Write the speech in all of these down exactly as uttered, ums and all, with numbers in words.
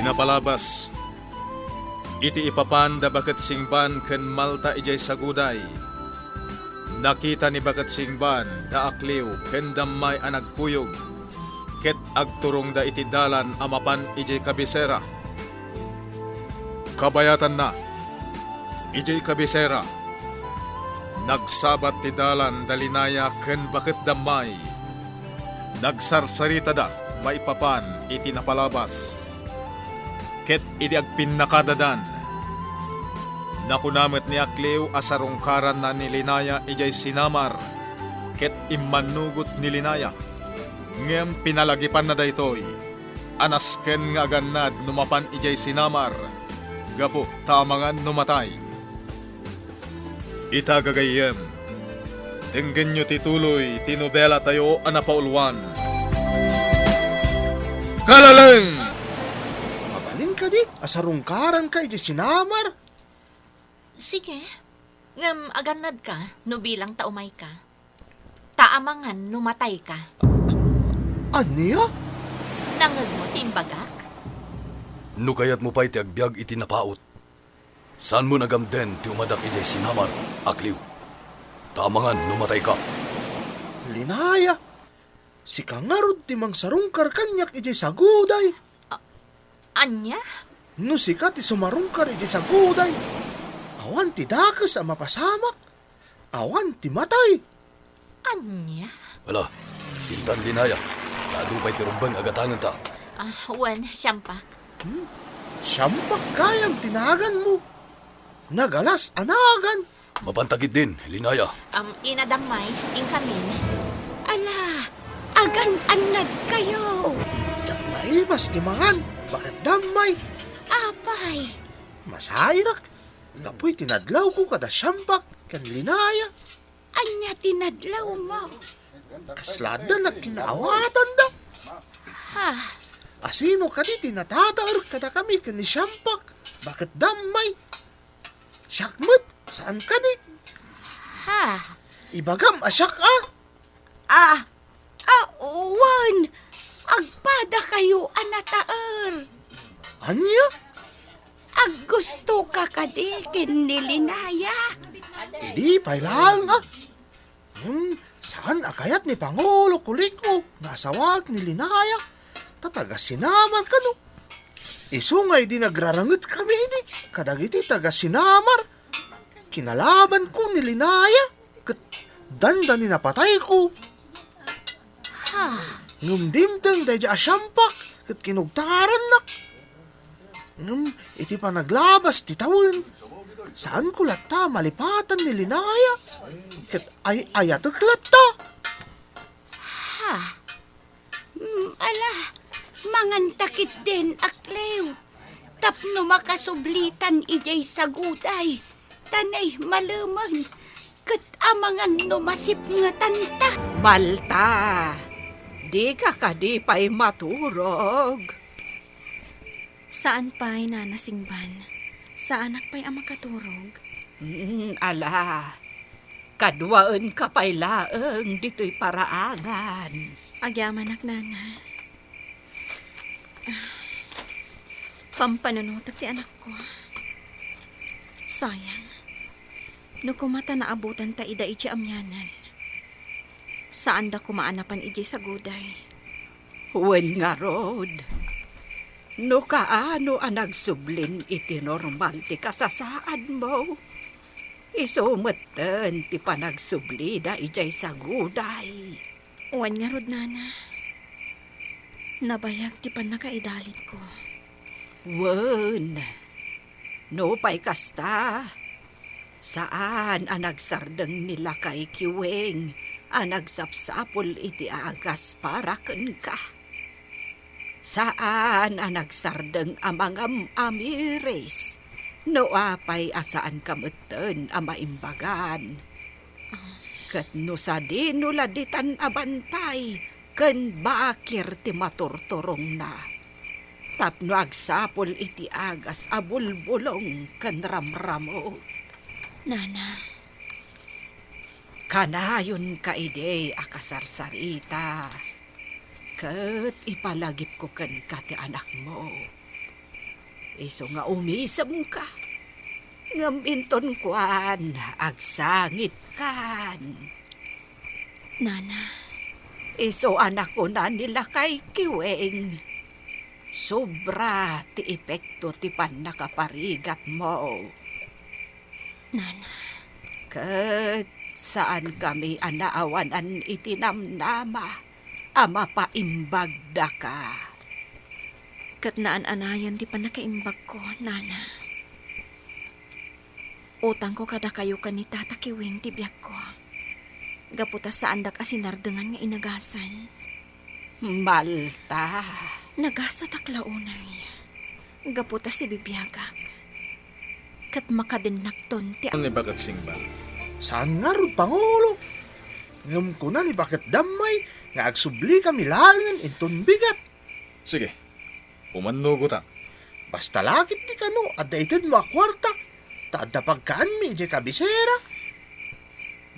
Napalabas, iti ipapan da baket singban ken Malta idiay Saguday, nakita ni baket singban da Akliw ken Dammay a nagkuyog, ket agturongda iti dalan a mapan idiay kabisera. Kabayatanna, idiay kabisera, nagsabat ti dalan da Linaya ken baket Dammay. Nagsarsaritada maipapan iti napalabas. Ket idi agpinnakadadan, nakuna met ni Akliw a sarungkaranna ni Linaya idiay sinamar, ket immannugot ni Linaya. Ngem pinalagipanna daytoy a nasken nga agannad no mapan idiay sinamar, gapu ta amangan no matay. Ita gagayyem, denggenyo ti tuloy ti nobelatayo a napauluan. Kalaleng! Mabalin kadi a sarungkaranka iti sinamar? Sige. Ngem agannadka no bilang ta umayka. Ta amangan no matayka. Ania? Nangngegmo ti imbagak? No kayatmo pay ti agbiag iti napaut, saanmo nagamden ti umadak idiay sinamar, Akliw. Ta amangan no matayka. Linaya, sika ngarud ti mangsarungkar kaniak idiay Saguday. A-, ania? No sika ti sumarungkar idiay Saguday, awan ti dakes a mapasamak. Awan ti matay. Ania? Ala, intan Linaya, ta adu pay ti rumbeng a gatangenta. Ah, wen, Siampak. Hmm? Siampak gayam ti naganmo. Nagalas a nagan. Mapanta ketdin, Linaya. Am, Ina Dammay, inkamin. Ala, agan-annadkayo. Diak naimas ti mangan, baket Dammay. Apay? Masairak. Gapu iti nadlawko kada Siampak ken Linaya. Ania ti nadlawmo? Kasla adda nagkinaawatanda. Ha? Asino kadi ti natataer kadakami ken ni Siampak, baket Dammay? Siak met, saan kadi? Ha? Ibagam a siak a. Ah, ah, wen, agpadakayo a nataer. Ania? Aggustoka kadi ken ni Linaya? Idi pay laeng a. Hmm, saan a kayat ni Pangulo Kuliko nga asawaek ni Linaya, ta taga Sinamar kano. Isu nga idi nagrarangetkami idi kadagiti taga Sinamar, kinalabanko ni Linaya, ket dandani napatayko. Ha? Ngem dimteng daydi a Siampak ket kinugtarannak. Ngem iti panaglabas ti tawen, saanko latta a malipatan ni Linaya, ket ay-ayatek latta. Ha? Mm, ala, manganta ketdin, Akliw, tapno makasublitan idiay Saguday, ta naimalemen, ket amangan no masipngetanta. Malta, dika kadi pay maturog? Saan pay, Nana Singban. Saanak pay a makaturog. Mm, ala, kaduaenka pay laeng ditoy paraangan. Agyamanak, Nana. Pampanunotek ti anakko. Sayang. No koma ta naabutanta ida idiay amianan, saanda koma a napan idiay Saguday. Wen ngarud, no kaano a nagsublin iti normal ti kasasaadmo, isu metten ti panagsublida idiay Saguday. Wen ngarud, Nana. Nabayag ti pannakaidalitko. Wen, nupay kasta, saan a nagsardeng ni lakay Kiweng a nagsapsapul iti agas para kenka. Saan a nagsardeng a mangam-amiris no apay a saanka metten a maimbagan. Ket no sadino la ditan a bantay ken bakir ti maturturongna, tapno agsapul iti agas a bulbulong ken ramramut. Nana. Kanayonka idi a kasarsarita, ket ipalagipko kenka ti anakmo. Isu nga umisemka, ngem inton kuan, agsangitkan. Nana. Isu a nakuna ni Lakay Kiwing, sobra ti epekto ti pannakaparigatmo. Nana. Ket saankami a naawanan iti namnama a mapaimbagdaka. Ket naan-anayan ti pannakaimbagko, Nana. Utangko kadakayo ken ni Tata Kiwing ti biagko. Gapu ta saandak a sinardengan nga inagasan. Malta. Nagasatak la unay. Gapu ta sibibiagak. Ket makadennakton ti Ni baket singbal. Saan ngarud, Pangulo. Ngem kuna ni baket Dammay nga agsublikami laengen inton bigat. Sige, umannugotak. Basta lakit ti kano, adda itedmo a kuarta, ta adda pagkaanmi idiay kabisera.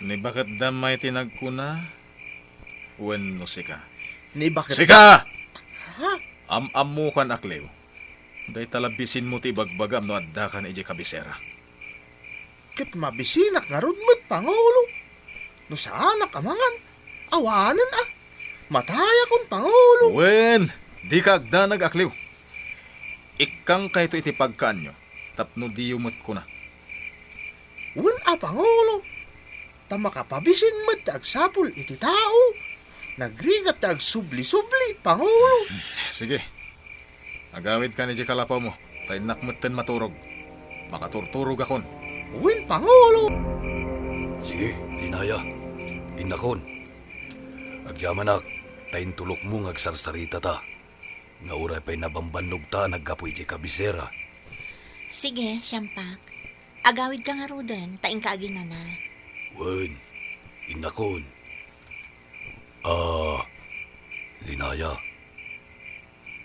Ni baket Dammay ti nagkuna, wenno sika? Ni baket Sika! Ha? Am-ammokan, Akliw. Dayta la bisinmo ti ibagbagam no addakan idiay kabisera. Ket mabisinak ngarud met, Pangulo. No saanak a mangan, awanen a. Matayakon, Pangulo. Wen, dika agdanag, Akliw. Ikkangkayto iti pagkaanyo, tapno diyo met kuna. Wen a, Pangulo. Ta makapabisin met ti agsapul iti tao. Nagrigat ti agsubli-subli, Pangulo. Sige. Agawidkan idiay kalapawmo, ta innak metten maturog. Makaturturogakon. Wen, Pangulo! Sige, Linaya. Innakon. Agyamanak, ta intulokmo nga agsarsaritata. Nga uray pay nabambannogta a naggapu idiay kabisera. Sige, Siampak. Agawidka ngaruden, ta inka aginana. Wen, innakon. Ah, Linaya,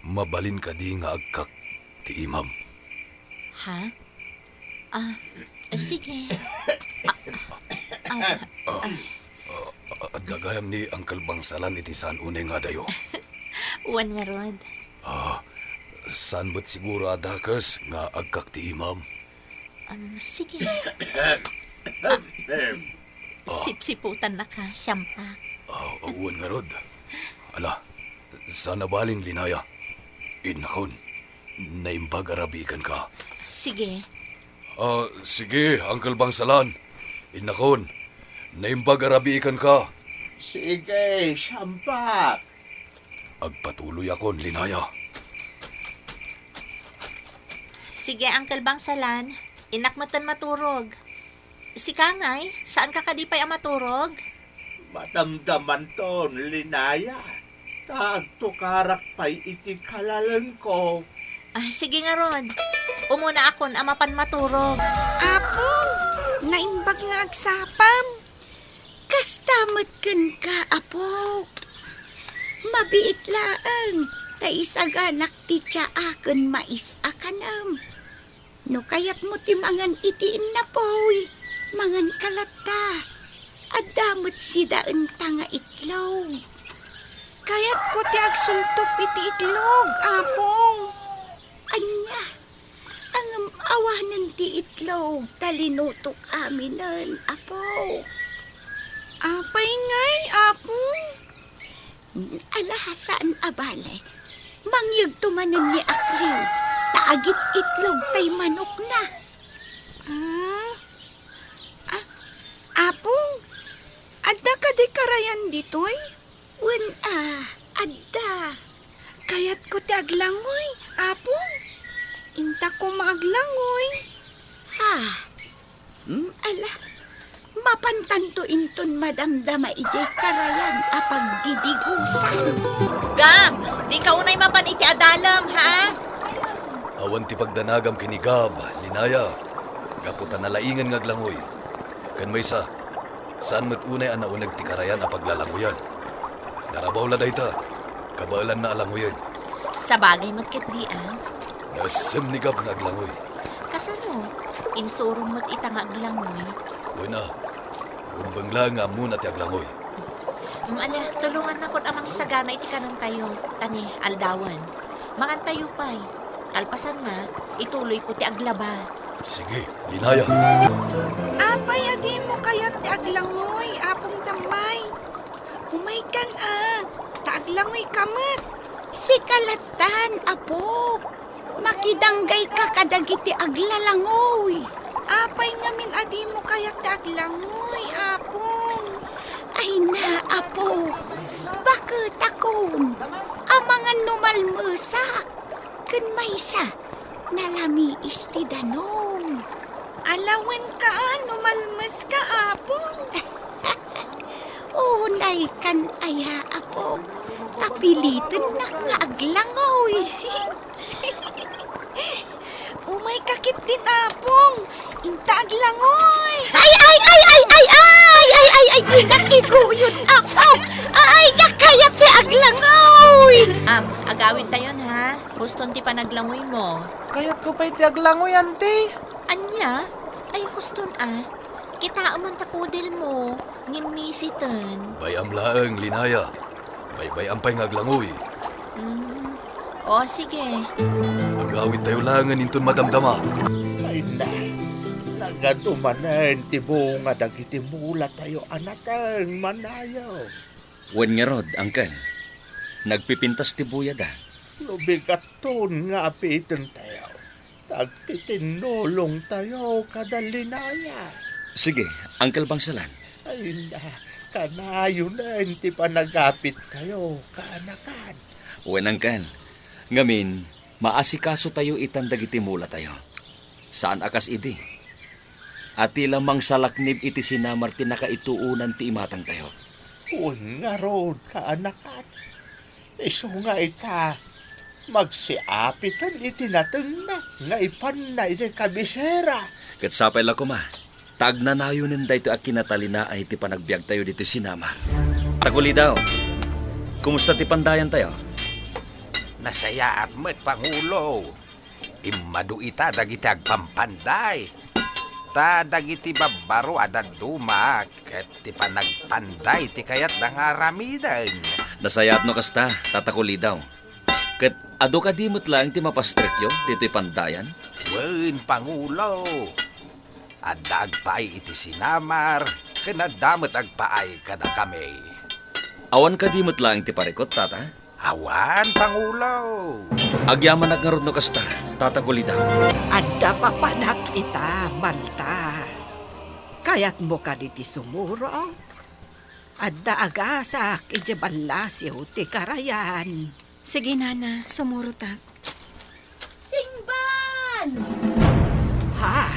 mabalin kadi nga agkak ti imam? Ha? Ah, sige. Ah, ah, ah. Ah, adda gayam ni Uncle Bangsalan iti saan unay nga adayo? Wen ngarud. Ah, saan met siguro a dakes nga agkak ti imam? Um, sige. Ah, sipsiputannaka, Siampak. Ah, wen ngarud. Ala, saan a balin, Linaya. Innakon, naimbag a rabii kenka. Sige. Ah, sige, Uncle Bangsalan. Innakon, naimbag a rabii kenka. Sige, Siampak. Agpatuloyakon, Linaya. Sige, Uncle Bangsalan. Innak metten maturog. Sika ngay, saanka kadi pay a maturog? Madamdamanton, Linaya. Ta agtukarak pay iti kalalengko. Ah, sige ngarud. Umuna akon a mapan maturog. Apong, naimbag nga agsapam. Kasta met kenka, apok. Mabiit laeng ta isaganak ti tsaa ken mais a kanem. No kayatmo ti mangan iti innapuy, manganka latta. Adda met sidaenta nga itlog. Kayatko ti agsultop iti itlog, Apong. Ania? Ngem awanen ti itlog ta linutok aminen, Apo. Apay ngay, Apong? Ala, saan a bale. Mangyegto manen ni Akliw, ta agit-itlog tay manokna. Ah, ah, Apong, adda kadi karayan ditoy? Wen a, adda. Kayatko ti aglangoy, Apong. Inta koma aglangoy. Ha? Hmm, ala. Mapantanto inton madamdama idiay karayan a pagdidigosan. Gab, dika unay mapan iti adalem, ha? Awan ti pagdanagam ken ni Gab, Linaya, gapu ta nalaingen nga aglangoy. Ken maysa, saan met unay a nauneg ti karayan a paglalangoyan. Narabaw la dayta, kabaelanna a langoyen. Sabagay met ketdi a. Naessem ni Gab nga aglangoy. Kasano? Insurong met ita nga aglangoy. Wen a, rumbeng laeng nga ammona ti aglangoy. Mm, ala, tulongannakon a mangisagana iti kanentayo, ta ni aldawen. Mangantayo pay. Kalpasanna, ituloyko ti aglaba. Sige, Linaya. Apay a dimo kayat ti aglangoy, Apong Dammay? Umaykan a, ta aglangoyka met. Sika lattan, Apok. Makidanggayka kadagiti aglalangoy. Apay ngamin a dimo kayat ti aglangoy, Apong? Ay na, Apo. Baketakon. Amangan no malmesak. Ken maysa, nalamiis ti danum. Alawenka a no malmeska, Apong. Unaykan aya, Apo, ta pilitennak nga aglangoy. Umayka ketdin, Apong. Inta aglangoy. Ay, ay, ay, ay, ay, ay, ay, ay, ay, ay, dinak iguyod, Apo. Ay, diak kayat ti aglangoy. Am, agawidtayon, ha? Huston ti panaglangoymo. Kayatko pay ti aglangoy, Auntie. Ania? Ay, huston, a. Kitaem man ta kudelmo. Ngem misiten. Bay-am laeng, Linaya. Baybay-am pay nga aglangoy. Mm. O, sige. Agawidtayo laengen inton madamdama. Ay na, nagadu manen ti bunga dagiti mulatayo a nateng manayaw. Wen ngarud, Uncle. Nagpipintas ti buyada. No bigatton nga apitentayo, agtitinnulongtayo kada Linaya. Sige, Uncle Bangsalan. Ay na, kanayonen ti panagapittayo, kaanakan. Wen, Uncle. Ngamin, maasikasotayo itan dagiti mulatayo. Saan a kas idi. A ti la mangsalaknib iti sinamar ti nakaituonan ti imatangtayo. Wen ngarud, kaanakan. Isu nga ita, magsiapiten iti natengna nga ipanna idiay kabisera. Ket sapay la koma, ta agnanayonen daytoy a kinatalinaay ti panagbiagtayo ditoy sinamar. Takulidaw, kumusta ti pandayantayo? Nasayaat met, Pangulo. Immadu ita dagiti agpampanday. Ta dagiti babbaro a dadduma ket ti panagpanday ti kayatda nga aramiden. Nasayaat no kasta, Tata Kulidaw. Ket adu kadi met laeng ti mapastrekyo ditoy pandayan? Wen, Pangulo. Adda agpaay iti sinamar, ken adda met agpaay kadakami. Awan kadi met laeng ti parikut, Tata? Awan, Pangulo. Agyamanak ngarud no kasta, Tata Kulidaw. Adda papanak ita, Malta. Kayatmo kadi ti sumurot? Adda agasak idiay ballasiw ti karayan. Sige, Nana, sumurotak. Singban! Ha?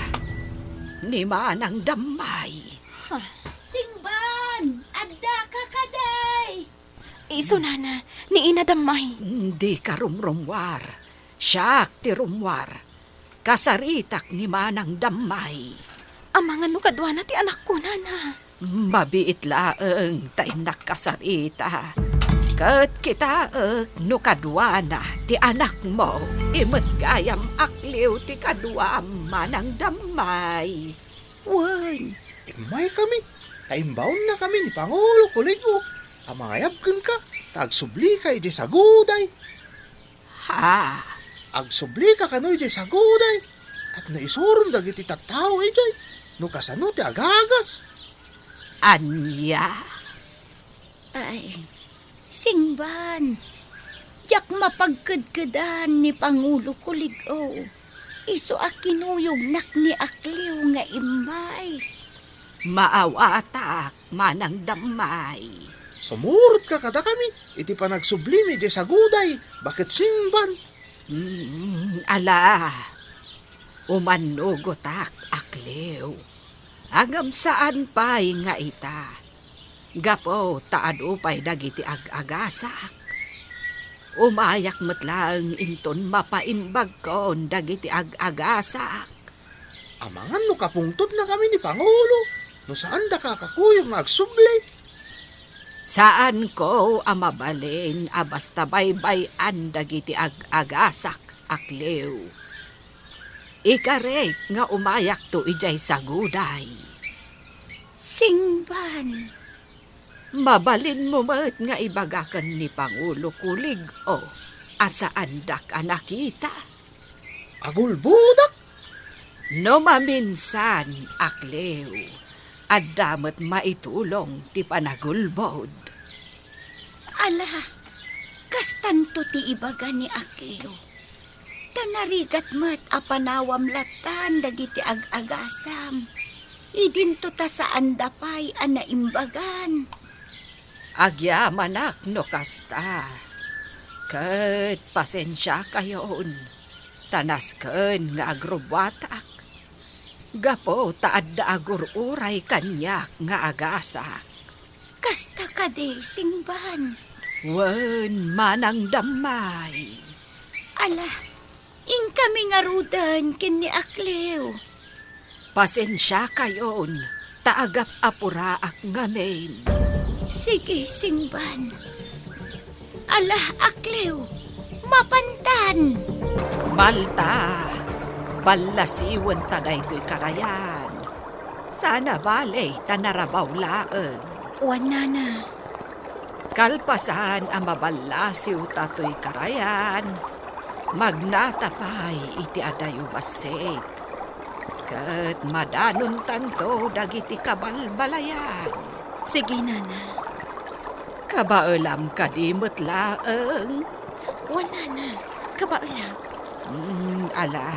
Ni Manang Dammay. Ha? Singban! Addaka kadi? Isu, Nana, ni Ina Dammay. Dika rumrummuar. Siak ti rummuar. Kasaritak ni Manang Dammay. Amangan no kaduana ti anakko, Nana. Mabiit laeng ta innak kasarita. Ket kitaek no kaduana ti anakmo. Imet gayam akliw ti kaduam, Manang Dammay. Wen. Immaykami, ta imbaonnakami ni Pangulo Kuligo a mangayab kenka, ta agsublika idiay saguday. Ha? Agsublika kano idiay saguday, tapno isurom dagiti tattao idiay no kasano ti agagas. Ania? Ay, Singban, diak mapagkedkedan ni Pangulo Kulig-o. Isu a kinuyognak ni Akliw nga immay. Maawatak, Manang Dammay. Sumurotka kadakami iti panagsublimi idiay saguday, baket Singban. Mm, ala, umannugotak, Akliw. Ngem saan pay nga ita. Gapu ta adu pay dagiti ag-agasak. Umayak met laeng inton mapaimbagkon dagiti ag-agasak. Amangan no kapungtodnakami ni Pangulo, no saandaka a kakuyog nga agsubli. Saanko a mabalin a basta baybay-an dagiti ag-agasak, Akliw. Ikarek nga umayakto idiay saguday. Singban. Mabalinmo met nga ibaga ken ni Pangulo Kulig-o a saandak a nakita. Agulbodak? No maminsan, Akliw, adda met maitulong ti panagulbod. Ala, kastanto ti ibaga ni Akliw. Ta narigat met a panawam lattan dagiti ag-agasam. Idinto ta saanda pay a naimbagan. Agyamanak no kasta, ket pasensiakayon, ta nasken nga agrubbuatak, gapu ta adda agur-uray kaniak nga agasak. Kasta kadi, Singban? Wen, manang dammay. Ala, inkami ngaruden ken ni Akliw. Pasensiakayon, ta agap-apuraak ngamin. Sige, Singban. Ala, Akliw, mapantan. Malta, ballasiwenta daytoy karayan. Sana bale ta narabaw laeng. Wen, nana. Kalpasan a maballasiwta toy karayan, magnata pay iti adayo bassit. Ket madanontanto dagiti kabalbalayan. Sige, nana. Kabaelam kadi met laeng? Wen, nana, kabaelak. Mm, ala.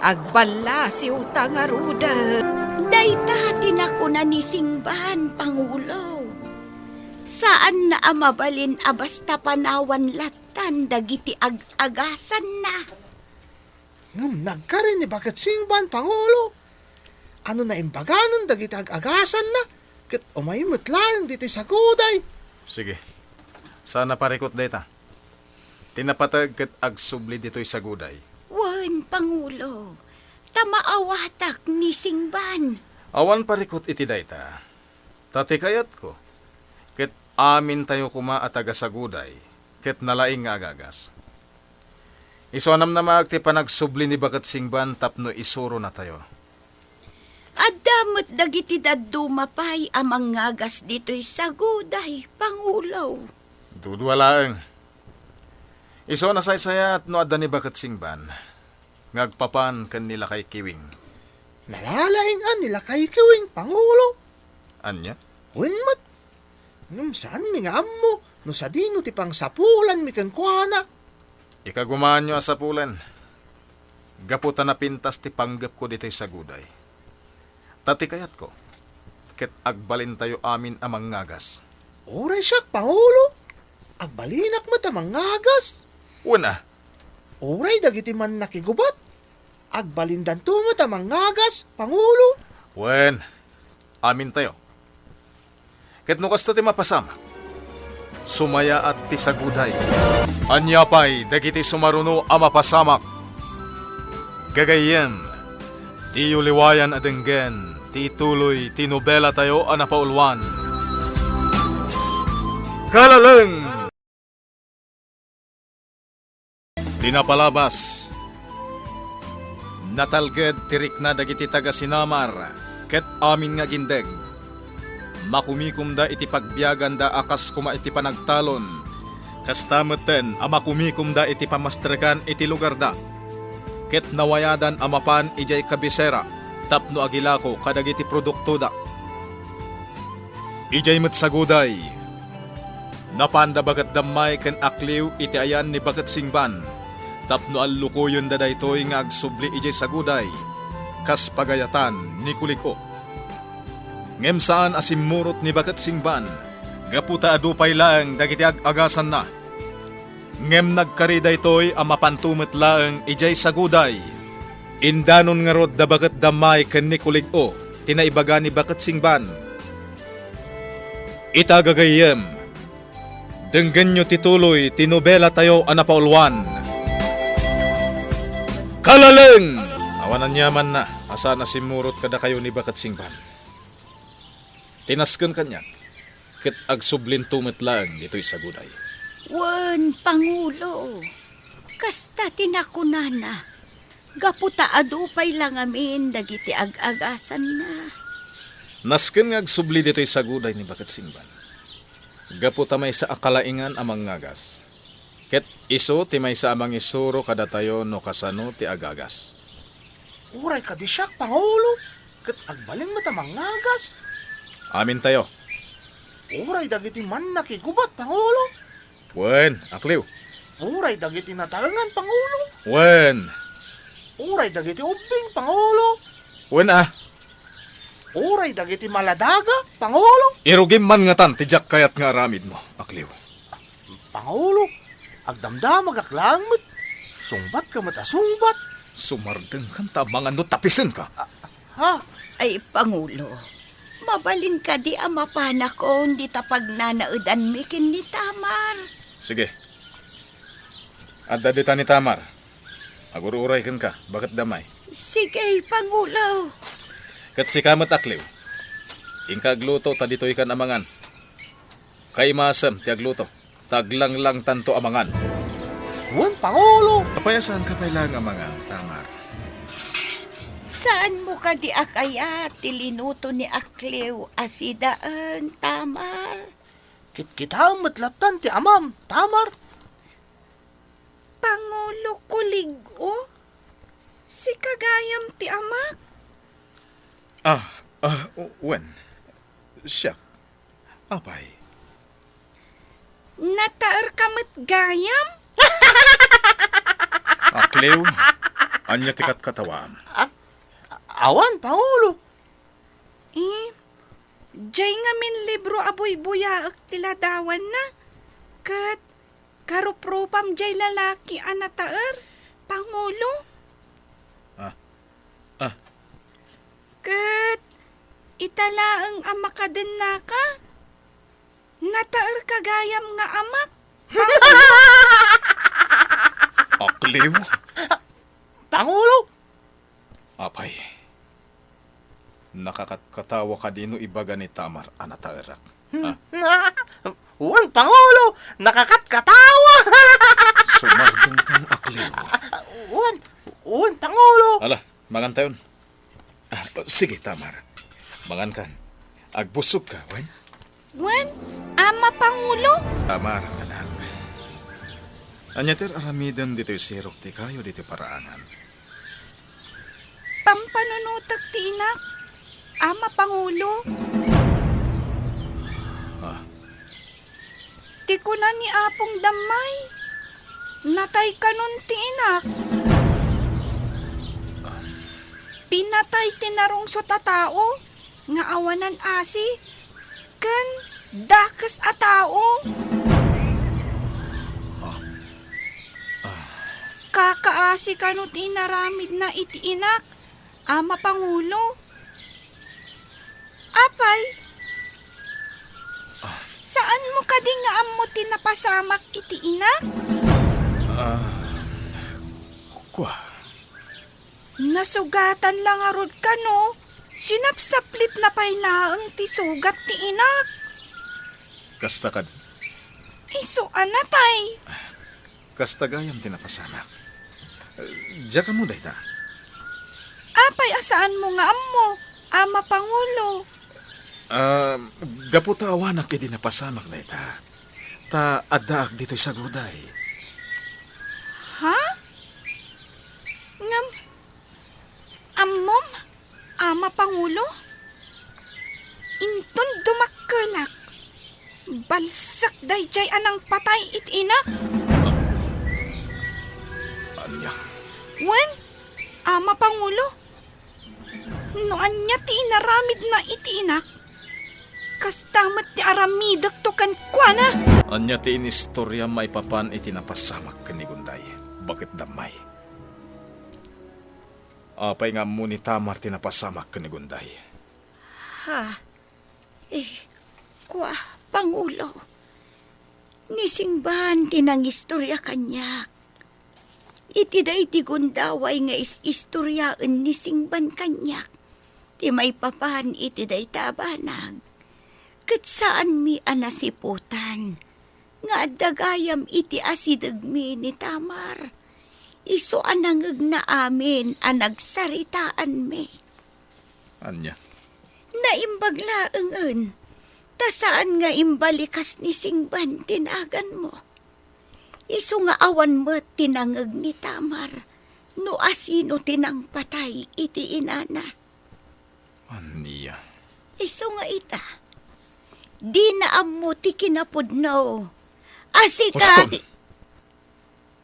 Agballasiwta ngaruden. Dayta ti nakuna ni Singban, Pangulo. Saanna a mabalin a basta panawan lattan dagiti ag-agasanna. Ngem nagkari ni Baket Singban, Pangulo. Ano naimbaganon dagiti ag-agasanna, ket umay met laeng ditoy saguday. Sige. Saan a parikut dayta. Ti napateg ket agsubli ditoy saguday. Wen, Pangulo, ta maawatak ni Singban. Awan parikut iti dayta. Ta ti kayatko, ket amintayo koma a taga-saguday, ket nalaing nga agagas. Isu a namnamaak ti panagsubli ni Baket Singban tapno isuronatayo. Adda met dagiti dadduma pay a mangngagas ditoy saguday, Pangulo. Dudua laeng. Isu a nasaysayaat no adda ni Baket Singban nga agpapan ken ni Lakay Kiwing. Nalalaing a ni Lakay Kiwing, Pangulo. Ania? Wen met. Ngem saanmi nga ammo no sadino ti pangsapulanmi kenkuana. Ikagumaanyo a sapulen, gapu ta napintas ti panggepko ditoy saguday. Ta ti kayatko, ket agbalintayo amin a mangngagas. Uray siak, Pangulo, agbalinak met a mangngagas. Wen a. Uray dagiti mannakigubat, agbalindanto met a mangngagas, Pangulo. Wen, amintayo. Ket no kasta ti mapasamak, sumayaat ti saguday. Ania pay dagiti sumaruno a mapasamak? Gagayyem, diyo liwayan a denggen ti ituloy ti nobelatayo a napauluan. Kalaleng! Ti napalabas, natalged ti rikna dagiti taga-Sinamar ket amin nga agindeg. Makumikomda iti pagbiaganda a kas koma iti panagtalon. Kasta metten a makumikomda iti pamastrekan iti lugarda. Ket nawayadan a mapan idiay kabisera tapno agilako kadagiti produktoda. Idiay met saguday, napanda Baket Dammay ken Akliw iti ayan ni Baket Singban tapno allukoyenda daytoy nga agsubli idiay saguday, kas pagayatan ni Kulig-o. Ngem saan a simmurot ni Baket Singban gapu ta adu pay laeng dagiti ag-agasanna. Ngem nagkari daytoy a mapanto met laeng idiay saguday. Indanon ngarud da Baket Dammay ken ni Kulig-o ti naibaga ni Baket Singban. Ita gagayyem, denggenyo ti tuloy ti nobelatayo a napauluan. Kalaleng! Awan aniamanna a saan a simmurot kadakayo ni Baket Singban. Ti nasken kaniak, ket agsublinto met laeng ditoy saguday. Wen, Pangulo, kasta ti nakunana, gapu ta adu pay la ngamin dagiti ag-agasanna. Nasken nga agsubli ditoy saguday ni Baket Singban, gapu ta maysa a kalaingan a mangngagas. Ket isu ti maysa a mangisuro kadatayo no kasano ti agagas. Uray kadi siak, Pangulo, ket agbalin met a mangagas. Amintayo. Uray dagiti mannakigubat, Pangulo. Wen, Akliw. Uray dagiti nataengan, Pangulo. Wen. Uray dagiti ubbing, Pangulo. Wen a. Uray dagiti maladaga, Pangulo. Irugim man ngatan ti diak kayat nga aramidmo, Akliw. Pangulo, agdamdamagak laeng met. Sungbatka met a sungbat. Sumardengkan ta amangan no tapisenka. Ah, ha? Ay, Pangulo, mabalin kadi a mapanakon dita pagnanaedanmi ken ni Tamar? Sige. Adda dita ni Tamar. Agur-uray kenka, baket damay. Sige, Pangulo. Ket sika met, Akliw. Inka agluto ta ditoykan a mangan. Kaimasem ti agluto, ta aglanglangtanto a mangan. Wen, Pangulo! Apay a saanka pay laeng a mangan, Tamar? Saanmo kadi a kayat ti linuto ni Akliw a sidaen, Tamar? Kitkitaem met lattan ti amam, Tamar. Pangulo Kulig-o, sika gayam ti amak? Ah, ah, wen. Siak. Apay? Nataerka met gayam? Akliw, ania ti katkatawaam? Ah, awan, Pangulo. Eh, jay ngamin libro a buybuyaek ti ladawanna, ket karuprupam jay lalaki a nataer, Pangulo. Ah, ah. Ket ita laeng a makadennaka, nataerka gayam nga amak, Pangulo. Akliw? Pangulo? Apay, nakakatkatawa kadi no ibaga ni Tamar a nataerak? Ha? Wen, Pangulo, nakakatkatawa. Sumardengkan, Akliw. Wen, wen, Pangulo. Ala, mangantayon. Ah, sige, Tamar. Mangankan. Agbusogka, wen? Wen, Ama Pangulo? Tamar, anak. Ania ti ar-aramidem ditoy sirok ti kayo ditoy paraangan? Pampanunotek ti inak, Ama Pangulo. Ah. Ti kuna ni Apong Dammay, natay kanon ti inak. Ah. Pinatay ti narungsot a tao nga awanan asi ken dakes a tao. Ah. Ah. Kakaasi kano ti inaramidna iti inak, Ama Pangulo. Apay, ah, saanmo kadi nga ammo ti napasamak iti inak? Ah, kua. Nasugatan la ngarud kano, sinapsaplitna pay laeng ti sugat ti inak. Kasta kadi? Isu a natay. Kasta gayam ti napasamak. Diak ammo dayta. Apay a saanmo nga ammo, Ama Pangulo? Ah, gapu ta awanak idi napasamak dayta. Ta addaak ditoy saguday. Ha? Ngem, ammom, Ama Pangulo? Inton dumakkelak, balsek daydiay a nangpatay iti inak. Ania? Wen, Ama Pangulo, no ania ti inaramidna iti inak, kasta met ti aramidekto kenkuana. Ania ti inistoriam maipapan iti napasamak ken ni Gunday? Baket dammay. Apay nga ammo ni Tamar ti napasamak ken ni Gunday? Ha? Eh, kua, Pangulo. Ni Singban ti nangistoria kaniak. Iti daydi gundaway nga is-istoriaen ni Singban kaniak ti maipapan iti dayta a banag. Ket saanmi a nasiputan nga adda gayam iti asidegmi ni Tamar. Isu a nangngegna amin a nagsaritaanmi. Ania? Naimbag laengen, ta saan nga imbalikas ni Singban ti naganmo. Isu nga awan met ti nangngeg ni Tamar no asino ti nangpatay iti inana. Ania? Isu nga ita, dina ammo ti kinapudno. A sika Uston! Ti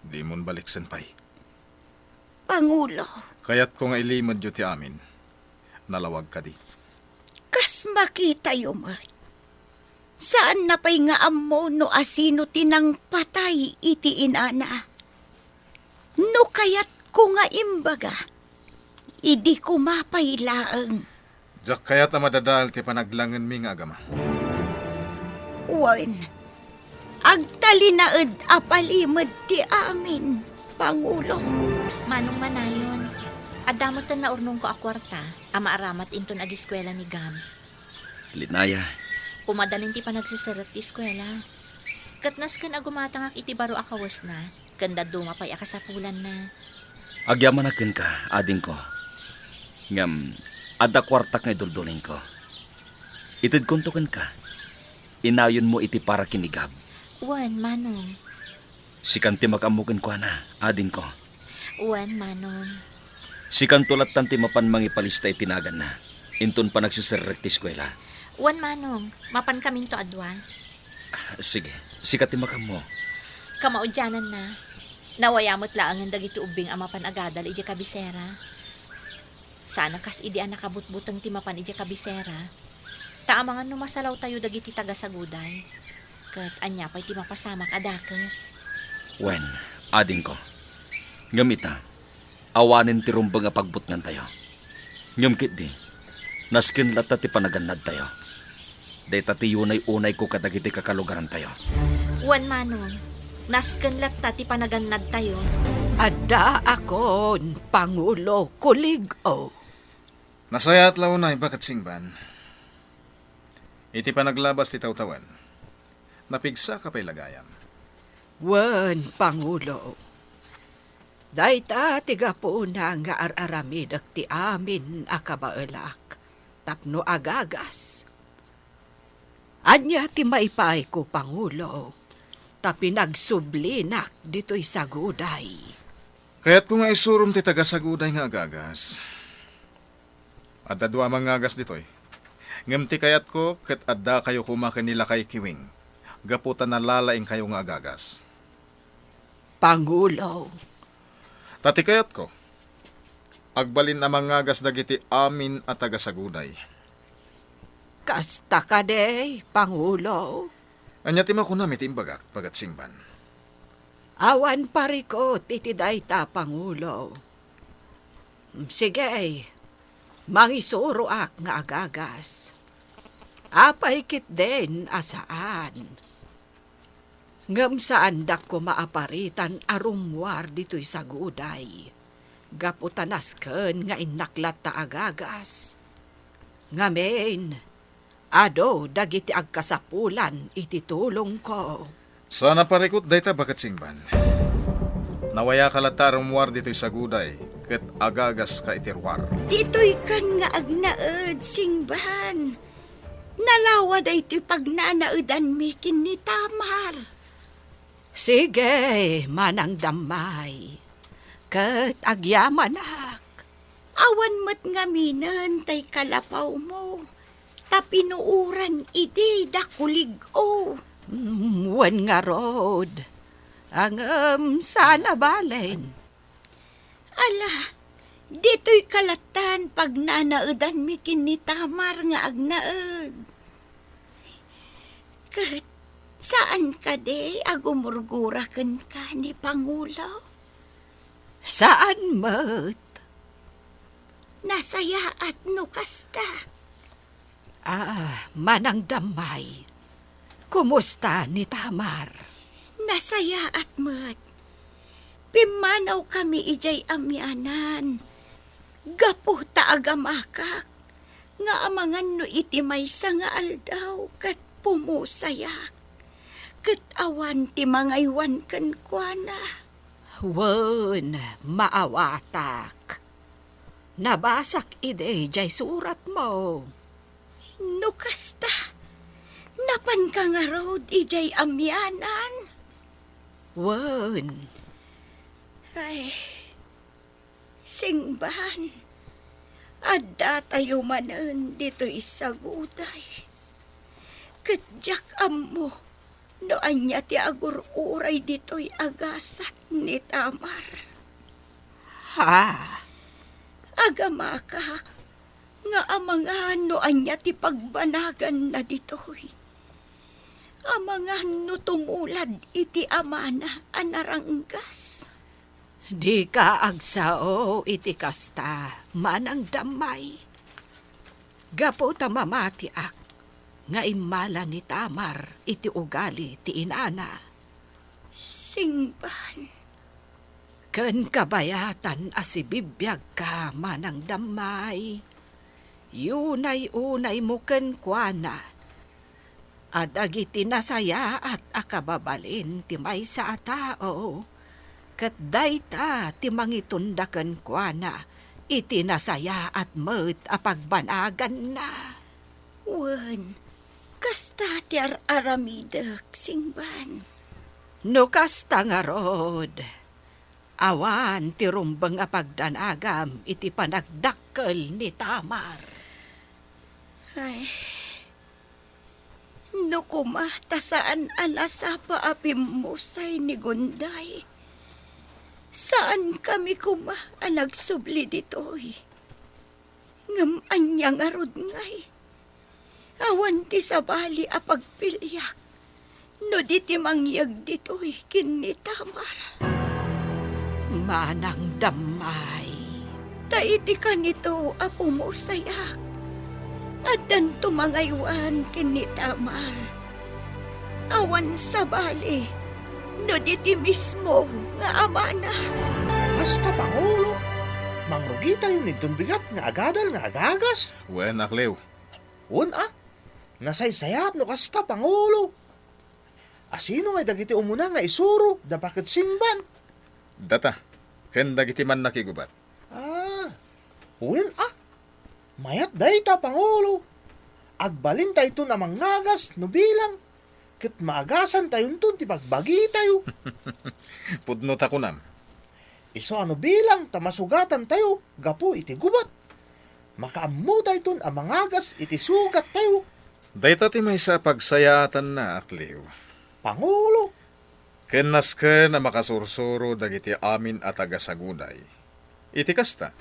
Dimon baliksen pay. Pangulo. Kayatko nga ilimedyo ti amin. Nalawag kadi? Kas makitayo met. Saanna pay nga ammo no asino ti nangpatay iti inana. No kayatko nga imbaga, idi koma pay laeng. Diak kayat a madadael ti panaglangenmi nga agama. Wen, agtalinaed a palimed ti amin, Pangulo. Manong Manayon, adda metten naurnongko a kuarta a maaramat inton agiskuela ni Gab. Linaya. Umadanin ti panagseserrek ti eskuela. Ket nasken a gumatangak iti baro a kawesna, ken dadduma pay a kasapulanna. Agyamanak kenka, adingko. Ngem, adda kuartak nga iduldulingko. Itedkonto kenka. Inayonmo iti para ken ni Gab. Wen, Manong. Sikan ti makaammo kenkuana, adingko. Wen, Manong. Sikanto lattan ti mapan mangipalista iti naganna, inton panagseserrek ti eskuela. Wen, Manong. Mapankaminto a dua. Sige, sika ti makaammo. Kamaudiananna, nawaya met laengen dagiti ubbing a mapan agadal idiay kabisera. Saan a kas idi a nakabutbuteng ti mapan idiay kabisera, ta amangan no masalawtayo dagiti taga-Saguday. Ket ania pay ti mapasamak a dakes? Wen, adingko. Ngem ita, awanen ti rumbeng a pagbutngantayo. Ngem ketdi, nasken latta ti panagannadtayo. Dayta ti yunay-unayko kadagiti kakalugarantayo. Wen, Manong, nasken latta ti panagannadtayo. Addaakon, Pangulo, kulig-o. Nasayaat la unay, Baket Singban. Iti panaglabas ti tawtawen, napigsaka pay la gayam. Wen, Pangulo. Dayta ti gapuna nga ar-aramidek ti amin a kabaelak tapno agagas. Ania ti maipaayko, Pangulo, ta pinagsublinak ditoy Saguday? Kayatko nga isurom ti taga-Saguday nga agagas. Adda dua a mangagas ditoy. Ngem ti kayatko ket addakayo koma ken ni Lakay Kiwing, gapu ta nalalaingkayo nga agagas. Pangulo. Ta ti kayatko, agbalin a mangagas dagiti amin a taga-Saguday. Kasta kadi, Pangulo? Ania ti makunam iti imbagak, Baket Singban? Awan parikut iti dayta, Pangulo. Sige, mangisuroak nga agagas. Apay ketdin a saan? Ngem saandak koma a paritan a rummuar ditoy Saguday, gapu ta nasken nga innak latta agagas. Ngamin, adu dagiti agkasapulan iti tulongko. Saan a parikut dayta, Baket Singban. Nawayaka latta a rummuar ditoy Saguday, ket agagaska iti ruar. Ditoykan nga agnaed, Singban. Nalawa daytoy pagnanaedanmi ken ni Tamar. Sige, Manang Dammay, ket agyamanak. Awan met ngaminen tay kalapawmo, ta pinuoran idi da kulig-o. Mm, wen ngarud, ngem saan a balen. Ala, ditoyka lattan pagnanaedanmi ken ni Tamar nga agnaed. Ket saan kadi a gumurgura kenka ni Pangulo? Saan met. Nasayaat no kasta. Ah, Manang Dammay, kumusta ni Tamar? Nasayaat met. Pimmanawkami idiay Amianan. Gapu ta agamakak nga amangan no iti maysa nga aldaw ket pumusayak, ket awan ti mangaywan kenkuana. Wen, maawatak. Nabasak idi jay suratmo. No kasta, napanka ngarud idiay Amianan? Wen. Ay, Singban, addatayo manen ditoy saguday. Ket diak ammo no ania ti agur-uray ditoy a gasat ni Tamar. Ha? Agamakak nga amangan no ania ti pagbanaganna ditoy. Amangan no tumulad iti amana a naranggas. Dika agsao iti kasta, manang Dammay. Gapu ta mamatiak nga immala ni Tamar iti ugali ti inana. Singban. Ken kabayatan a sibibiagka, manang Dammay. Yunay-unaymo kenkuana a dagiti nasayaat a kababalin ti maysa a tao, ket dayta ti mangitunda kenkuana iti nasayaat met a pagbanaganna. Wen, kasta ti ar-aramidek, Singban. No kasta ngarud, awan ti rumbeng a pagdanagam iti panagdakkel ni Tamar. Ay, no koma ta saan a nasapa a pimmusay ni Gunday, saankami koma a nagsubli ditoy. Ngem ania ngarud ngay? Awan ti sabali a pagpiliak no di ti mangyeg ditoy ken ni Tamar. Manang Dammay. Ta iti kanito a pumusayak, addanto mangaywan ken ni Tamar. Awan sabali no di ti mismo nga amana. Kasta, Pangulo, mangrugitayon inton bigat nga agadal nga agagas. Wen, Akliw. Wen a, nasaysayaat no kasta, Pangulo. Asino ngay dagiti umuna nga isuro da Baket Singban? Data, ken dagiti mannakigubat. Ah, wen a, mayat dayta, Pangulo. Agbalintayton a mangagas no bilang, ket maagasantayonton ti bagbagitayo. Pudno ta kunam. Isu a no bilang ta masugatantayo gapu iti gubat, makaammotayton a mangagas iti sugattayo. Dayta ti maysa a pagsayaatanna, Akliw. Pangulo. Ken nasken a makasursuro dagiti amin a taga-Saguday. Iti kasta,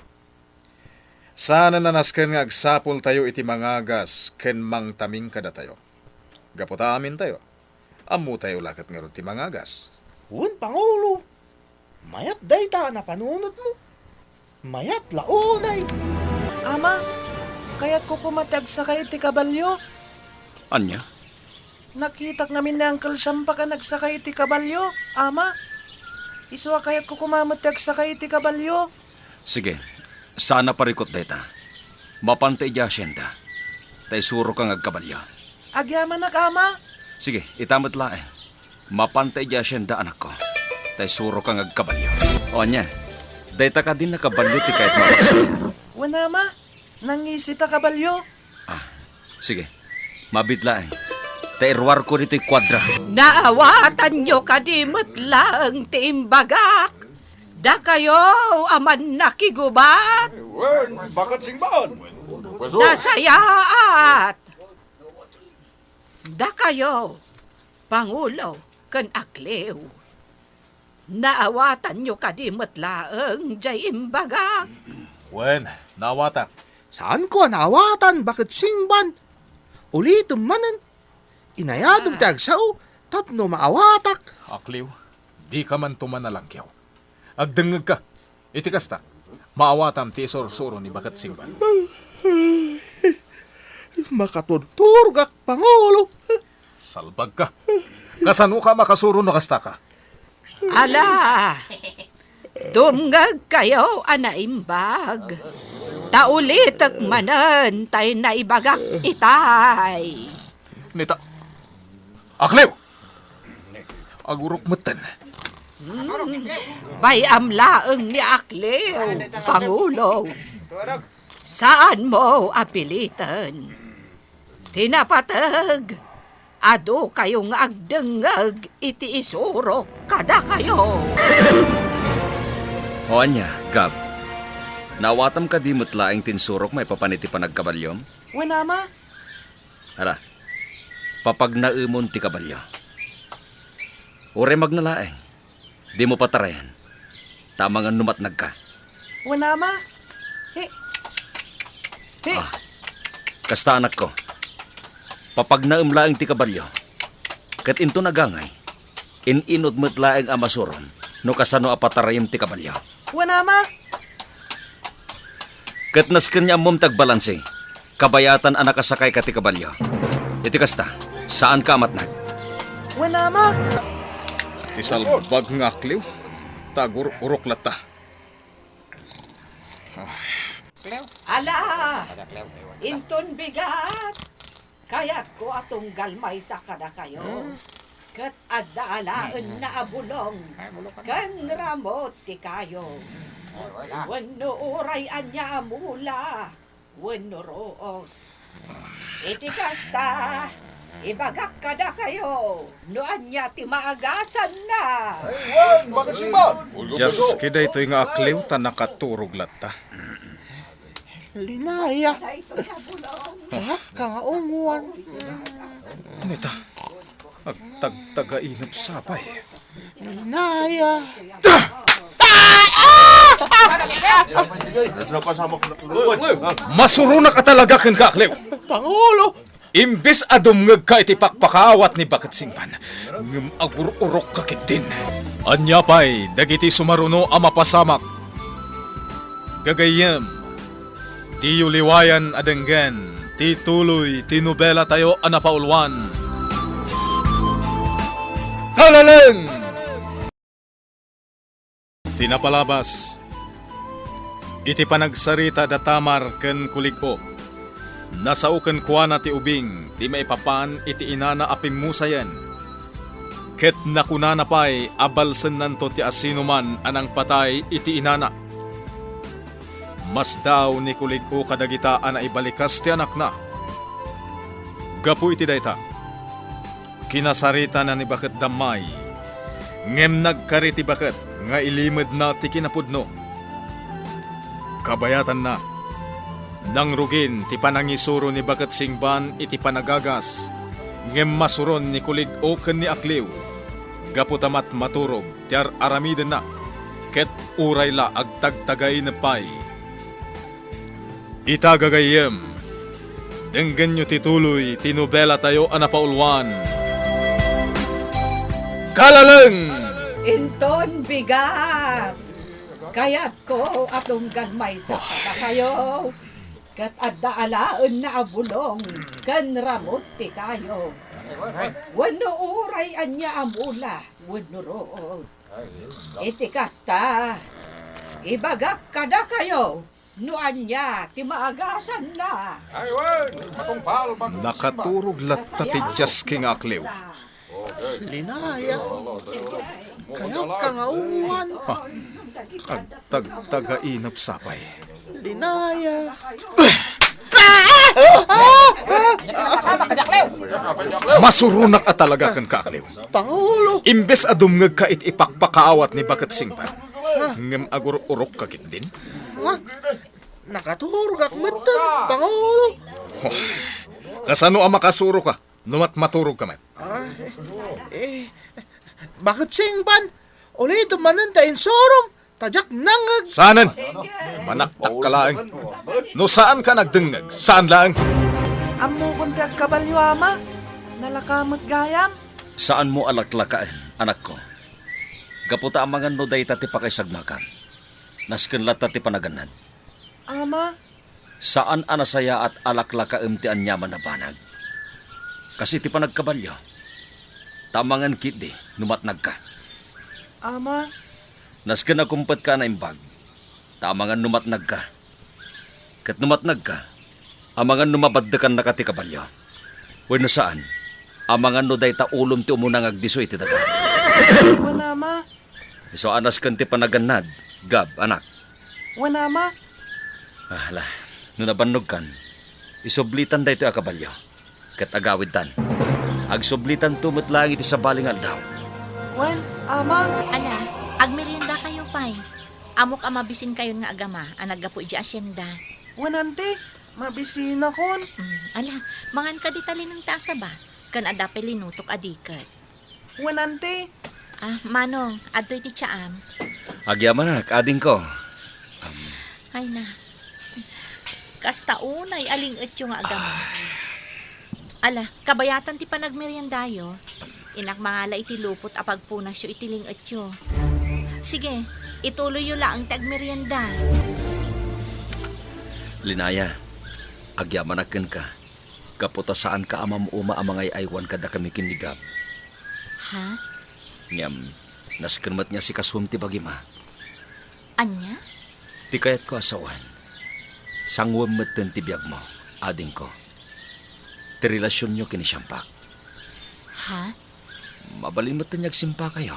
saan a nasken nga agsapultayo iti mangagas ken mangtaming kadatayo. Gapu ta amintayo, ammotayo la ket ngarud ti mangagas. Wen, Pangulo. Mayat dayta a napanunotmo. Mayat la unay. Ama, kayatko koma ti agsakay iti kabalio. Ania? Nakitak ngamin ni Uncle Siampak a nagsakay iti kabalio, Ama. Isu a kayatko koma met ti agsakay iti kabalio. Sige, saan a parikut dayta. Mapanta idiay asienda, ta isuroka nga agkabalio. Agyamanak, Ama. Sige, ita met laeng. Mapanta idiay asienda, anakko, ta isuroka nga agkabalio. O ania, dayta kadi a kabalio ti kayatmo a pagsakay? Wen, Ama. Nangngisi ta kabalio. Ah, sige. Mabiit laeng. Ta iruarko ditoy kuadra. Naawatanyo kadi met laeng ti imbagak? Dakayo a mannakigubat. Wen, Baket Singban. Nasayaat. Dakayo, Pangulo ken Akliw. Naawatanyo kadi met laeng jay imbagak? Wen, naawatak. Saanko a naawatan, Baket Singban. Ulitem manen. Inayadem ti agsao tapno maawatak. Akliw, dika man tumanalangkiw. Agdengngegka. Iti kasta, maawatam ti isursuro ni Baket Singban. Makaturturogak, Pangulo. Salbagka. Kasanoka makasuro no kastaka? Ala, dumngegkayo a naimbag. Ta ulitek manen tay naibagak itay. Nita, Akliw! Agurok metten. Hmm, bay-am laeng ni Akliw, Pangulo. Saanmo a piliten. Ti napateg, Adu kayo nga agdengngeg iti isurok kadakayo. O ania, Gab? Naawatam kadi met laeng ti insurok maipapan iti panagkabaliom? Wen, Ama. Ala, papagnaemon ti kabalio. Uray magna laeng. Dimo patarayan. Ta amangan no matnagka. Wen, Ama. He. He. Ah, kasta, anakko. Papagnaem laeng ti kabalio. Ket inton agangay, in-inut met laeng a masurom no kasano a patarayem ti kabalio. Wen, Ama. Ket nasken nga ammom ti agbalansi, kabayatan a nakasakayka ti kabalio. Iti kasta, saanka a matnag. Wen, Ama. Ti salbag nga akliw, ta agur-urok latta. Ala, inton bigat, kayatko a tunggal maysa kadakayo. Hmm. Ket adda alaenna a bulong ken ramut ti kayo. Wenno uray ania a mula wenno ruot. Iti kasta, ibagak kadakayo no ania ti maagasanna. Ay, wen, bakit simba? Dias, kidaytoy nga akliw ta nakaturog latta. Linaya. Kayat ka nga ungwan. Neta, agtagtagainep sapay. Linaya. Masuronak a talaga kenka, akliw. Pangulo. Imbes a dumngegka iti pakpakaawat ni Baket Singban, ngem agur-urokka ketdin. Ania pay dagiti sumaruno a mapasamak? Gagayyem, diyo liwayan a denggen ti tuloy ti nobelatayo a napauluan, Kalaleng! Ti napalabas, iti panagsarita da Tamar ken Kulig-o, nasao kenkuana ti ubing ti maipapan iti inana a pimmusayen, ket nakunana pay a balsennanto ti asinoman a nangpatay iti inana. Masdaaw ni Kulig-o kadagita a naibalikas ti anakna. Gapu iti dayta, kinasaritana ni Baket Dammay, ngem nagkari ti Baket nga ilimedna ti kinapudno. Kabayatanna, nangrugin ti panangisuro ni Baket Singban iti panagagas, ngem masuron ni Kulig-o ken ni Akliw, gapu ta matmaturog ti ar-aramidenna, ket uray la agtagtagainep pay. Ita, gagayyem, denggenyo ti tuloy ti nobelatayo a napauluan, Kalaleng! Inton bigat, kayatko a tunggal maysa kadakayo, ket adda alaenna a bulong ken ramut ti kayo. Wenno uray ania a mula wenno ruot. Iti kasta, ibagak kadakayo no ania ti maagasanna. Ay, wen, matungpal, Baket Singban. Nakaturog latta ti Jasky nga akliw. Linaya. Kayat ka nga ungwan. Ha? Agtagtagainep sapay. Linaya. Masuronak a talaga kenka, Akliw. Pangulo. Imbes a dumngegka iti ipakpakaawat ni Baket Singban, ngem agur-urokka ketdin. Ha? Nakaturogak metten, Pangulo. Oh, kasano a makasuroka no matmaturogka met? Ah, eh, eh, Baket Singban, ulitem manen ta insurom. Ta diak nangngeg. Saanen. Manaktakka laeng. No saanka nagdengngeg, saan laeng. Ammokon ti agkabalio, Ama. Nalaka met gayam. Saanmo a laklakaen, anakko. Gapu ta amangan no dayta ti pakaisagmakam. Nasken latta ti panagannad. Ama. Saan a nasayaat a laklakaem ti aniaman a banag. Kas iti panagkabalio. Ta amangan ketdi no matnagka. Ama. Nasken a kumpetka a naimbag. Ta amangan no matnagka. Ket no matnagka, amangan no mabaddekannaka ti kabalio. Wenno saan, amangan no dayta ulom ti umuna nga agdisso iti daga. Wen, Ama. Isu a nasken ti panagannad, Gab, anak. Wen, Ama. Ah, ala, no nabannogkan, isublitan daytoy a kabalio, ket agawidtan. Agsublitanto met laeng iti sabali nga aldaw. Wen, Ama. Ala, agmeriendakayo pay. Ammok a mabisinkayon nga agama a naggapu idiay asienda. Wen, Auntie, mabisinakon. Mm, ala, mangan kadi ta linong ta asaba, ken adda pay linutok a diket. Wen, Auntie. Ah, Manong, adtoy ti tsaam. Agyamanak, adingko. Ay na. Kasta unay a ling-etyo nga agama. Ala, kabayatan ti panagmeriendayo. Innak mangala iti lupot a pagpunasyo iti ling-etyo. Sige, ituloyyo laeng ti agmerienda. Linaya, agyamanak kenka. Gapu ta saanka a mam-uma a mangay-aywan kadakami ken ni Gab. Ha? Ngem, nasken met nga sikasuem ti bagim a. Ania? Ti kayatko a sawen, sanguem metten ti biagmo, adingko. Ti relasionyo ken ni Siampak. Ha? Mabalin metten nga agsimpakayo.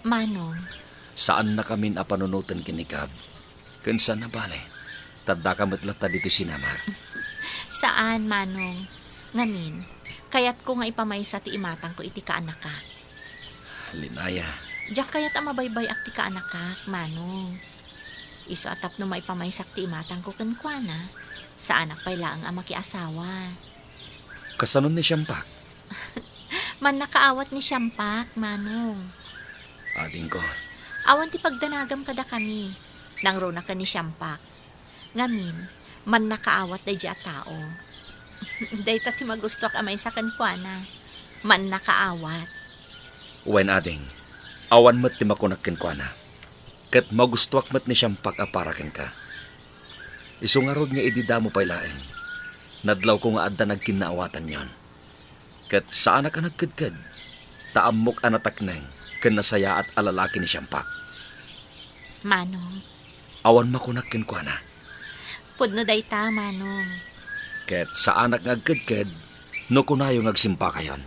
Manong. Saannakamin a panunoten ken ni Gab. Ken saan a bale, ta addaka met latta ditoy sinamar. Saan, Manong. Ngamin, kayatko nga ipamaysa ti imatangko iti kaanakak. Linaya. Diak kayat a mabaybay-ak ti kaanakak, Manong. Isu a tapno maipamaysak ti imatangko kenkuana, saanak pay laeng a makiasawa. Kasanon ni Siampak? Mannakaawat ni Siampak, Manong. Adingko. Awan ti pagdanagam kadakami. Nangruna ken ni Siampak. Ngamin, mannakaawat daydiay a tao. Dayta ti magustoak a maysa kenkuana. Mannakaawat. Wen, ading, awan met ti makunak kenkuana. Ket magustoak met ni Siampak a para kenka. Isu ngarud nga idi damo pay laeng, nadlawko nga adda nagkinnaawatanyon. Ket saanak a nagkedked, ta ammok a natakneng ken nasayaat a lalaki ni Siampak. Manong. Awan makunak kenkuana. Pudno dayta, Manong. Ket saanak nga agkedked no kunayo nga agsimpakayon.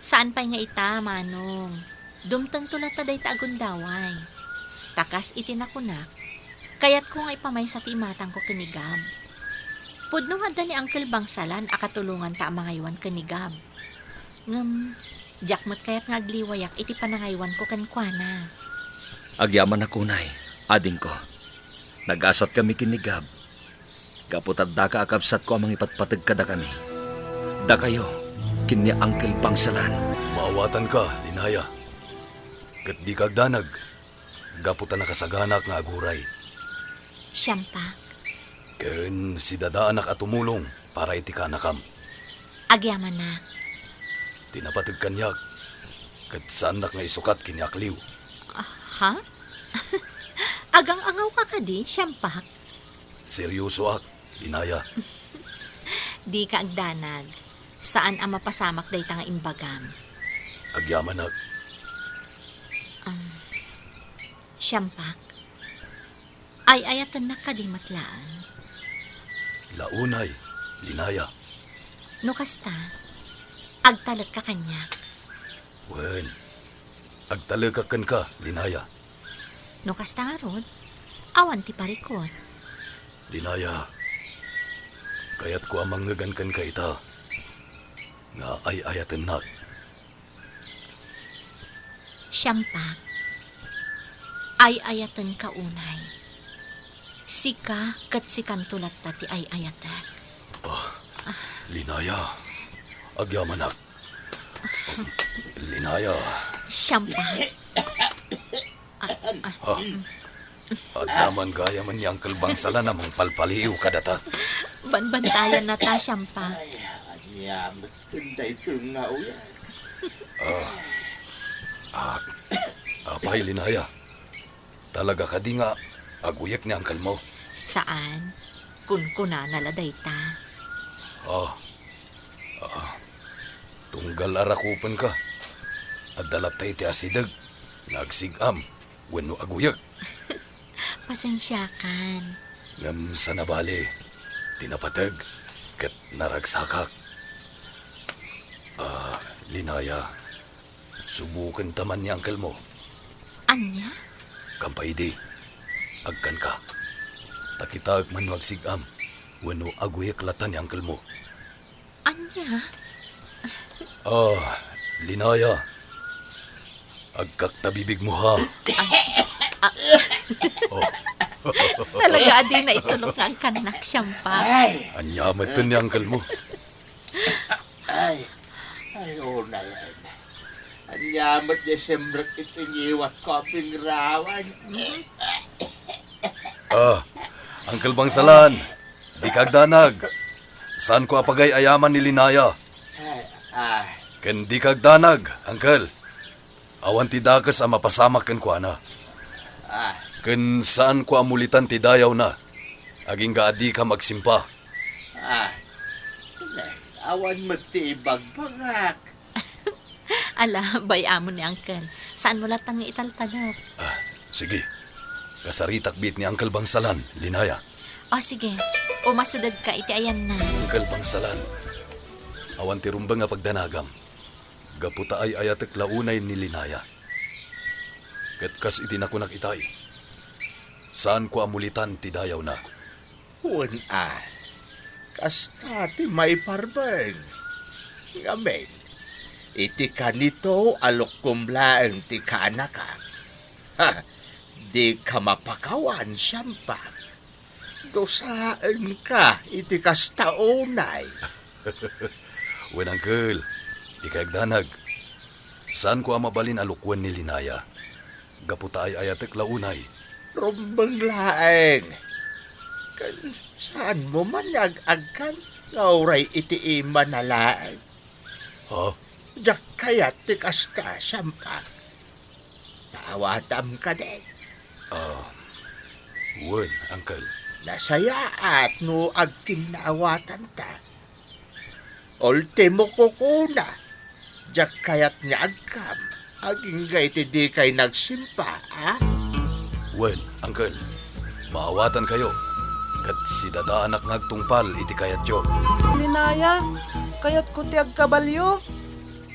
Saan pay nga ita, Manong. Dumtengto latta dayta a gundaway. Ta kas iti nakunak, kayatko nga ipamaysa ti imatangko ken ni Gab. Pudno nga adda ni Uncle Bangsalan a katulonganta a mangaywan ken ni Gab. Ngem, diak met kayat nga agliwayak iti panangaywanko kenkuana. Agyamanak unay, adingko. Nagasatkami ken ni Gab. Gapu ta addaka a kabsatko a mangipatpateg kadakami. Dakayo, ken ni Uncle Bangsalan. Maawatanka, Linaya. Ket dika agdanag, gapu ta nakasaganak nga aguray. Siampak. Ken sidadaanak a tumulong para iti kaanakam. Agyamanak. Ti napateg kaniak, ket saannak nga isukat ken ni Akliw. Ah, ha? Agang-angawka kadi, Siampak? Seryosoak, Linaya. Dika agdanag. Saan a mapasamak dayta nga imbagam. Agyamanak. Um, Siampak. Ay-ayatennak kadi met laeng? La unay, Linaya. No kasta, agtalekka kaniak. Wen, agtalekak kenka, Linaya. No kasta ngarud, awan ti parikut. Linaya, kayatko a mangngegan kenka ita nga ay-ayatennak. Siampak, ay-ayatenka unay. Sika ket sikanto latta ti ay-ayatek. Ah, Linaya, agyamanak. Linaya. Siampak. Ah, ah. Ha? Adda man gayam ni Uncle Bangsalan a mangpalpaliiw kadata. Banbantayannata, Siampak. Ay, ania met ken daytoy nga uyek? Ah. Ah. Apay, Linaya. Talaga kadi nga aguyek ni uncle mo? Saan. Kunkunana la dayta. Ah. Ah. Tunggal a rakupenka, adda latta iti asideg nga agsig-am wenno aguyek. Pasensiakan. Ngem saan a bale, ti napateg ket naragsakak. Ah, Linaya, subokenta man ni uncle mo. Ania? Kampay idi, agkanka. Ta kitaek man no agsig-am wenno aguyek latta ni uncle mo. Ania? Ah, Linaya. Agkaktabibigmo, ha? Ah, ah. Oh. Talaga a dina itulok nga agkannak, Siampak. Ay! Ania met ni uncle mo? Ay, ay, unay, ay. Ania met di simrek iti ngiwatko a pingrawan? Ah, Uncle Bangsalan, dika agdanag. Saanko a pagay-ayaman ni Linaya. Ay, ah. Ken dika agdanag, Uncle. Awan ti dakes a mapasamak kenkuana. Ah. Ken saanko a mulitan ti dayawna, agingga a dikam agsimpa. Ah, awan met ti ibagbagak. Ala, bay-am ni Uncle. Saanmo latta nga italtalek? Ah, sige. Kasaritak biit ni Uncle Bangsalan, Linaya. O, sige. Umasidegka iti ayanna. Uncle Bangsalan, awan ti rumbeng a pagdanagam. Gapu ta ay-ayatek la unay ni Linaya. Ket kas iti nakunak itay, saanko a mulitan ti dayawna. Wen a, kasta ti maiparbeng. Ngamin, iti kanito a lukkom laeng ti kaanakak. Ha, dika mapakawan, Siampak. Dusaenka iti kasta unay. Wen, Uncle, dika agdanag. Saanko a mabalin a lukuen ni Linaya. Gapu ta ay-ayatek la unay. Rumbeng laeng. Ken saanmo man nga ag-agkan nga uray iti imana laeng? Ha? Diak kayat ti kasta, Siampak. Naawatam kadi? Ah, wen, Uncle. Nasayaat no agkinnaawatanta. Ultimo kukuna, diak kayat nga agkam, agingga iti dikay nagsimpa, a? Wen, Uncle, maawatankayo, ket sidadaanak nga agtungpal iti kayatyo. Linaya, kayatko ti agkabalio.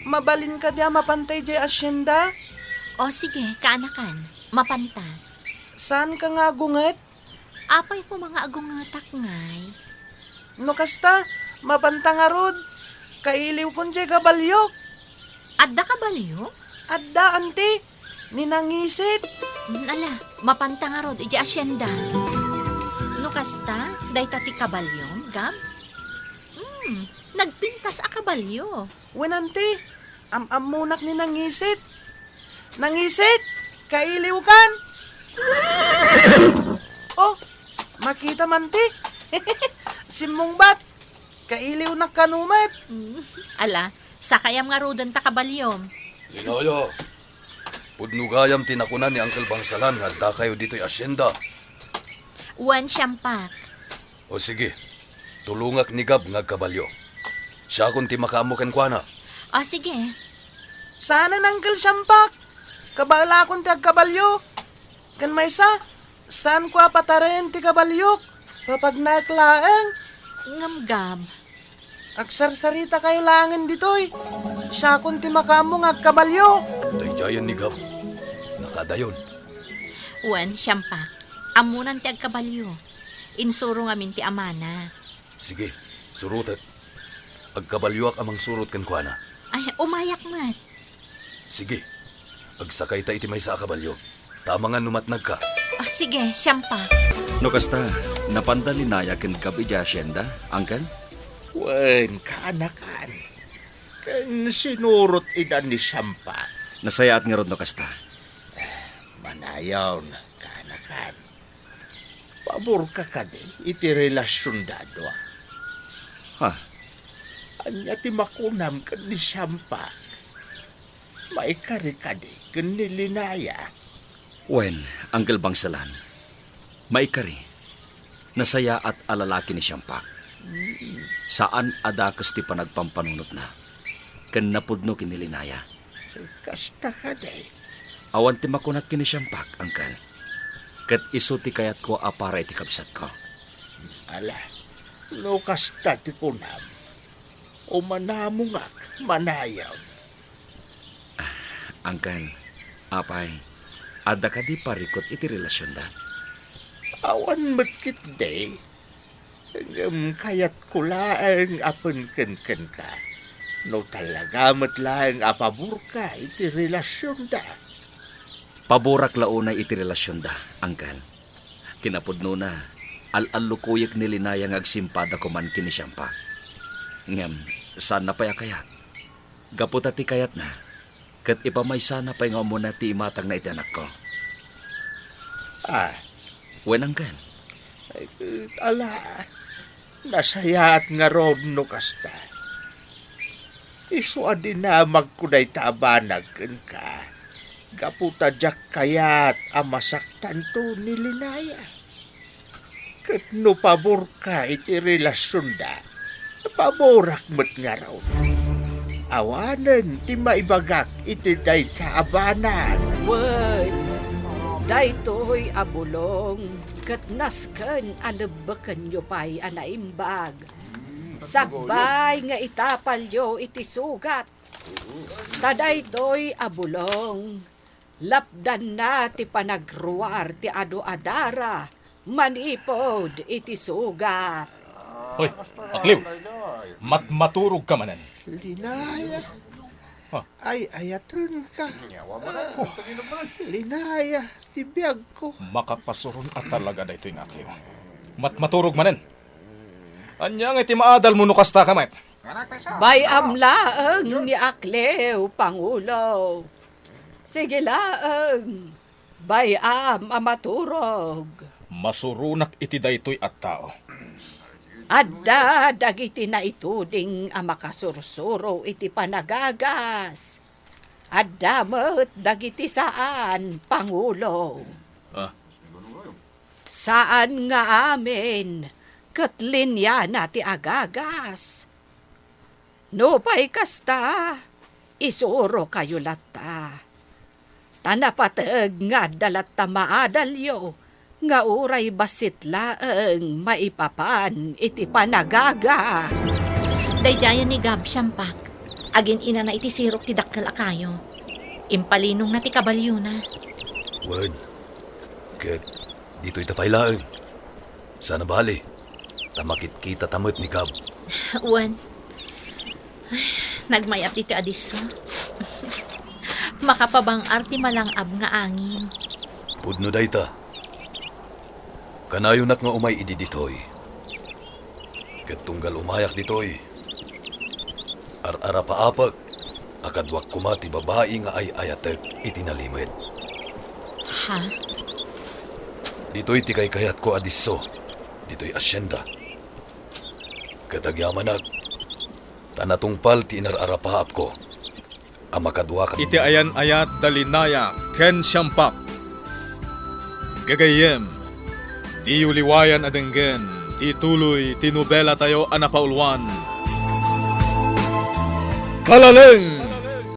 Mabalin kadi a mapanta idiay asienda? O, sige, kaanakan, mapanta. Saanka nga agunget? Apay koma nga agungetak ngay? No kasta, mapanta ngarud. Kailiwkon diay kabaliok. Adda kabalio? Adda, anti. Ni nangisit. Mm, ala, mapanta ngarud idiay asienda. No kasta, dayta ti kabaliom, Gab? Hmm, nagpintas a kabalio. Wen, anti, am-ammonak ni nangisit. Nangisit, kailiwkan. Oh, makitam, anti. Simmungbat, kailiwnak kano met. Mm, ala, sakayam ngaruden ta kabaliom. Linaya, pudno gayam ti nakuna ni Uncle Bangsalan nga addakayo ditoy asienda. Wen, Siampak. O sige, tulongak ni Gab nga agkabalio. Siakon ti makaammo kenkuana. O sige. Saanen, Uncle Siampak. Kabaelakon ti agkabalio. Ken maysa, saanko a patarayen ti kabaliok. Papagnaek laeng. Ngem, Gab. Agsarsarita kayo laengen ditoy. Siakon ti makaammo nga agkabalio. Daydiayen ni Gab. Nakadayon. Wen, Siampak. Ammonan ti agkabalio. Insuro ngamin ti amana. Sige, surotek. Agkabalioak a mangsurot kenkuana. Ay, umayak met. Sige. Agsakayta iti maysa a kabalio. Ta amangan no matnagka. Ah, sige, Siampak. No kasta, napanda Linaya ken Gab idiay asienda, Uncle? Wen, kaanakan. Ken sinurot ida ni Siampak. Nasayaat ngarud no kasta. Manayon, kaanakan. Paborka kadi iti relasionda a dua? Ha? Ania ti makunam ken ni Siampak? Maikari kadi ken ni Linaya? Wen, Uncle Bangsalan. Maikari. Nasayaat a lalaki ni Siampak. Saan a dakes ti panagpampanunotna. Ken napudno ken ni Linaya. Kasta kadi? Awan ti makunak ken ni Siampak, Uncle. Ket isu ti kayatko a para iti kabsatko. Ala, no kasta ti kunam, umanamongak manayon. Ah, Uncle, apay, adda kadi parikut iti relasionda? Awan met ketdi. Ngem kayatko laeng a penkenkenka. No talaga met laeng a paborka iti relasionda. Paborak la unay iti relasionda, Uncle. Kinapudnona, al-allukuyek ni Linaya nga agsimpada koman ken ni Siampak. Ngem, saanna pay a kayat. Gapu ta ti kayatna, ket ipamaysana pay nga umuna ti imatangna iti anakko. Ah. Wen, Uncle. Ay, ala, nasayaat ngarud no kasta. Isu a dinamagko dayta a banag kenka, gapu ta diak kayat a masaktanto ni Linaya. Ket no paborka iti relasionda, paborak met ngarud. Awanen ti maibagak iti dayta a banag. Wen, daytoy a bulong ket nasken a lebbekenyo pay a naimbag. Sakbay nga itapalyo iti sugat. Ta daytoy a bulong, lapdanna ti panagruar ti adu a dara manipud iti sugat. Hoy, Akliw, matmaturog ka manen. Linaya. Ha? Ay, ayatenka. Linaya, ti biagko. Makapasuron a talaga daytoy nga Akliw. Matmaturog manen. Ania nga iti maadalmo no kasta ka met? Bay-am laeng ni Akliw, Pangulo. Sige laeng, bay-am a maturog. Masuronak iti daytoy a tao. Adda dagiti naituding a makasursuro iti panagagas. Adda met dagiti saan, Pangulo. Ah. Saan nga amin ket liniana ti agagas. Nupay kasta, isurokayo latta. Ta napateg nga adda latta maadalyo nga uray bassit laeng maipapan iti panagaga. Daydiayen ni Gab, Siampak. Agin-inana iti sirok ti dakkel a kayo. Impalinongna ti kabalyona. Wen, ket ditoy ta pay laeng. Saan a bali, ta makitkitata met ni Gab. Wen, nagmayat ditoy a disso. Makapabang-ar ti malang-ab nga angin. Pudno dayta. Kanayonak nga umay idi ditoy. Ket tunggal umayak ditoy, ar-arapaapek a kaduak koma ti babai nga ay-ayatek iti nalimed. Ha? Ditoy ti kaykayatko a disso, ditoy asienda. Ket agyamanak, ta natungpal ti inar-arapaapko a makaduakan. Iti ayan-ayat da Linaya ken Siampak. Gagayyem, diyo liwayan a denggen ti ituloy ti nobelatayo a napauluan, Kalaleng